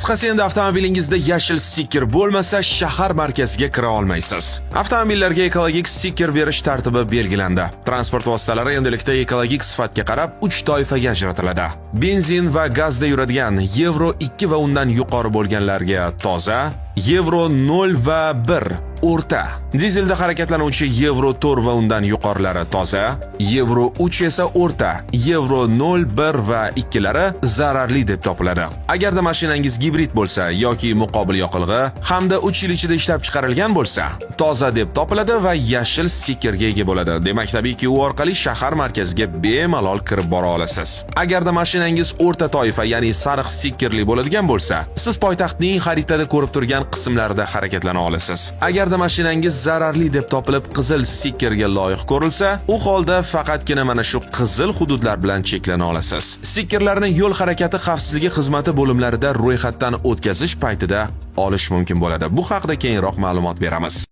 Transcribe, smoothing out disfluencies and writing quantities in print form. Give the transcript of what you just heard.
Qisqasi, endi avtomobilingizda yashil stiker bo'lmasa, shahar markaziga kira olmaysiz. Avtomobillarga ekologik stiker berish tartibi belgilandi. Transport vositalari endilikda ekologik sifatga qarab 3 toifaga ajratiladi. Benzin va gazda yuradigan Yevro 2 va undan yuqori bo'lganlarga toza, Yevro 0 va 1 o'rta, dizelda harakatlanuvchi Yevro 4 va undan yuqorilari toza, Yevro 3 esa o'rta, Yevro 0, 1 va 2 lari zararli deb topiladi. Agarda mashinangiz gibrid bo'lsa yoki muqobil yoqilg'i hamda 3 yil ichida ishlab chiqarilgan bo'lsa, toza deb topiladi va yashil stikerga ega bo'ladi. Demak, tabiiyki, u orqali shahar markaziga bemalol kirib bora olasiz. Agarda mashinangiz o'rta toifa, ya'ni sariq stikerli bo'ladigan bo'lsa, siz poytaxtning xaritada ko'rib turgan qismlarida harakatlana olasiz. Agarda mashinangiz zararli deb topilib, qizil stikerga loyiq ko'rilsa, u holda faqatgina mana shu qizil hududlar bilan cheklana olasiz. Stikerlarni yo'l harakati xavfsizligi xizmati bo'limlarida ro'yxatdan o'tkazish paytida olish mumkin bo'ladi. Bu haqida keyinroq ma'lumot beramiz.